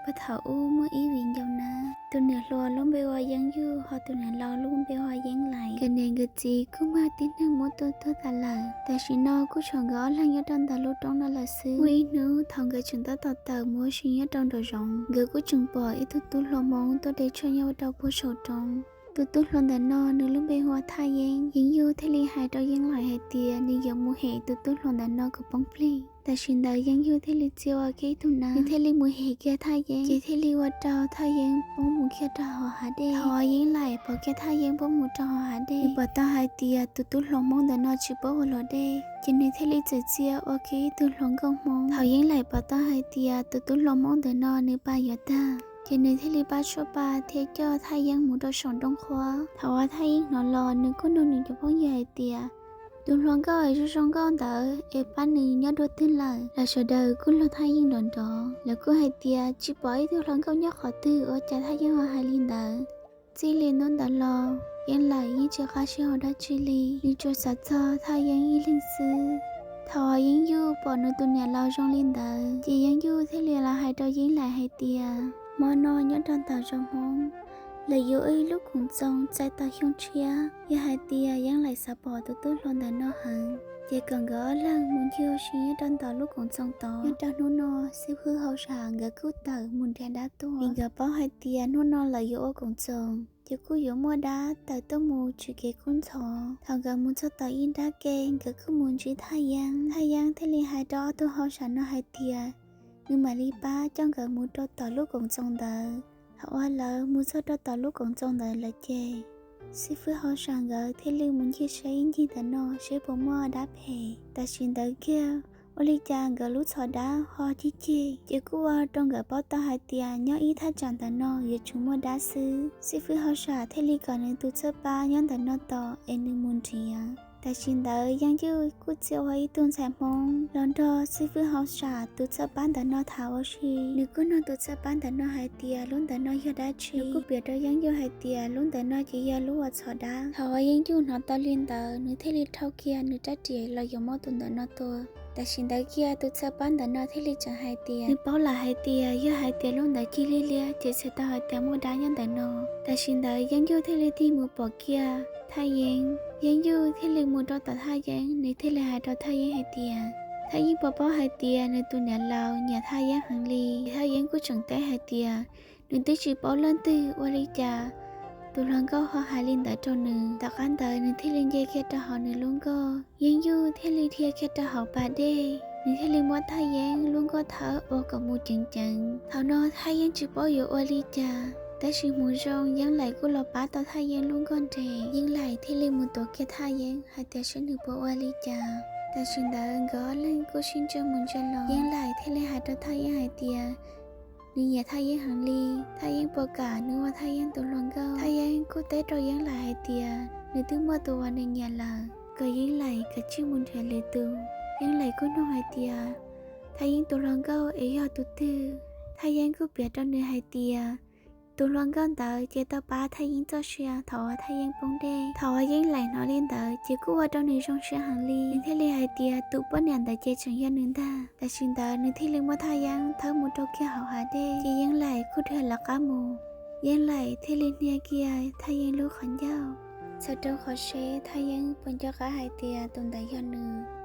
Puag thaum ub muaj ib viv ncaus na, tus niam hluas lub npe hu ua Yeeb Yuj, ho tus niam laus lub npe hu ua Yeeb Laim. Nkawd niam nkawd txiv kuj muaj tib neeg muab tua tuag tas lawm. Tam sim no kuj tshuav nkawd ob leeg nyob rau ntawm lub roob no lawm xwb. Muaj ib hnub thaum nkawd tseem tab tom tawm mus ua si nyob rau nraum zoov, nkawd kuj tseem pom ib tug tub hluas Hmoob tuaj de tshuaj nyob rau puag saum roob. Tus tub hluas ntawm no nws lub npe hu ua Thaj Yeeb. Yeeb Yuj thiaj li hais rau Yeeb Laim hais tias nws yuav mus hem tus tub hluas ntawm no kom poob plig. Tam sim ntawd Yeeb Yuj thiaj li txia ua kiag ib tug nab, nws thiaj li mus hem kiag Thaj Yeeb, ces thiaj li ua rau Thaj Yeeb poob mus kiag rau hauv hav dej. Thaum uas Yeeb Laim pom kiag Thaj Yeeb poob mus rau hauv hav dej, nws pom tau hais tias tus tub hluas Hmoob ntawm no tsis paub ua luam dej, ces nws thiaj li txawm txia ua kiag ib tug hluas nkauj Hmoob. Thaum Yeeb Laim pom tau hais tias tus tub hluas Hmoob ntawm no nws pa yuav tag, ces nws thiaj li pab tshuaj pa thiab coj Thaj Yeeb mus rau saum nrooj qhuab. Thaum uas Thaj Yeeb hnov los, nws kuj nug nws cov phooj ywg hais tias, tus hluas nkauj es zoo zoo nkauj ntawd es pab nws nyob dua twg lawm? Lawv sawv daws kuj luag Thaj Yeeb nrov nrov, lawv kuj hais tias tsis pom ib tug hluas nkauj nyob qhov twg ua cas Thaj Yeeb ho hais li ntawd. Txij li hnub ntawd los, Yeeb Laim yeej tsis qab sib haum dab tsi li, nws tsuas xav txog Thaj Yeeb ib leeg xwb. Thaum uas Yeeb Yuj pom nws tus niam laus zoo li ntawd, ces Yeeb Yuj thiaj li los hais rau Yeeb Laim hais tias, hmo no nyob rau ntawm zos Hmoob, lawv yuav ua ib lub koom txoos txais tos xyoo tshiab. Yog hais tias Yeeb Laim xav pom tus tub hluas ntawm no heev, ces kom nkawd ob leeg mus ncig ua si nyob rau ntawm lub koom txoos tod. Nyob rau hnub no, xib fwb hauj sam nkawd kuj tawm mus nrhiav dab tuaj, vim nkawd paub hais tias hnub no lawv yuav ua koom txoos, ces kuj yuav muaj dab tawm tuaj mus tsim kev kub ntxhov. Thaum nkawd mus txog tom ib nrab ke, nkawd kuj mus ntsib Thaj Yeeb. Thaj Yeeb thiaj li hais rau ob tug hauj sam no hais tias, nws mam li pab coj nkawd mus rau tom lub koom txoos ntawd. Thaum uas lawv mus txog rau tom lub koom txoos ntawd lawm ces, xib fwb hauj sam nkawd thiaj li mus ncig saib ib ncig ntawm no seb puas muaj dab phem. Tam sim ntawd kiag, ua li cas nkawd lub txhos dab ho cig ceg, ces kuj ua rau nkawd paub tau hais tias nyob ib thaj tsam ntawm no yuav tsum muaj dab xwb. Xib fwb hauj sam thiaj li kom nws tus txhawb pab nyob ntawm no tos es nws mus nrhiav. Tam sim ntawd Yeeb Yuj kuj txia ua ib tug ntxhais Hmoob los nrog xib fwb hauj sam tus txhawb pab ntawm no tham ua si. Nws kuj nug tus txhawb pab ntawm no hais tias lub ntawm no yog dab tsi. Nws kuj piav rau Yeeb Yuj hais tias lub ntawm no ces yog lub uas txhos dab. Thaum uas Yeeb Yuj hnov tau li ntawd, nws thiaj li rhau kiag nws rab riam los yuav muab tus ntawm no tua. Tam sim ntawd kiag tus txhawb pab ntawm no thiaj li tseem hais tias nws paub lawm hais tias yog hais tias lub ntawd cig liab liab ces txhais tau hais tias muaj dab nyob ntawm no. Tam sim ntawd Yeeb Yuj thiaj li tig mus pom kiag Thaj Yeeb. Yeeb Yuj thiaj li mus rau tom Thaj Yeeb, nws thiaj li hais rau Thaj Yeeb hais tias, Thaj Yeeb puas paub hais tias nws tus niam laus nyiam Thaj Yeeb heev li? Thaj Yeeb kuj tseem teb hais tias nws twb tsis paub leej twg, ua li cas tus hluas nkauj ho hais li ntawd rau nws. Tom qab ntawd nws thiaj li nce kiag rau hauv nws lub nkoj, Yeeb Yuj thiaj li dhia kiag rau hauv pas dej, nws thiaj li muab Thaj Yeeb lub nkoj thawb ua kom mus ceev ceev. Thaum no Thaj Yeeb tsis paub yuav ua li cas, tab sis hmoov zoo Yeeb Laim kuj los pab tau Thaj Yeeb lub nkoj nres. Yeeb Laim thiaj li mus tuav kiag Thaj Yeeb hais tias seb nws puas ua li cas. Tam sim ntawd nkawd ob leeg kuj sib ntsia mus ntsia los, Yeeb Laim thiaj li hais rau Thaj Yeeb hais tias nws nyiam Thaj Yeeb heev li, Thaj Yeeb puas kam nws ua Thaj Yeeb tus hluas nkauj. Thaj Yeeb kuj teb rau Yeeb Laim hais tias nws twb muaj tus uas nws nyiam lawm, kom Yeeb Laim kav tsij mus nrhiav lwm tus. Yeeb Laim kuj nug hais tias Thaj Yeeb tus hluas nkauj es yog tus twg. Thaj Yeeb kuj piav rau nws hais tias tus hluas nkauj ntawd ces tau pab Thaj Yeeb txoj sia thaum uas Thaj Yeeb poob dej. Thaum uas Yeeb Laim hnov li ntawd ces kuj ua rau nws zoo siab heev li, nws thiaj li hais tias tus poj niam ntawd ces tseem yog nws ntag. Tam sim ntawd nws thiaj li muab Thaj Yeeb thawb mus rau kiag hauv hav dej, ces Yeeb Laim kuj dhia lawv qab mus. Yeeb Laim thiaj li hnia kiag Thaj Yeeb lub qhov ncauj, txhawm rau qhov seb Thaj Yeeb puas nco qab hais tias tus ntawd yog nws.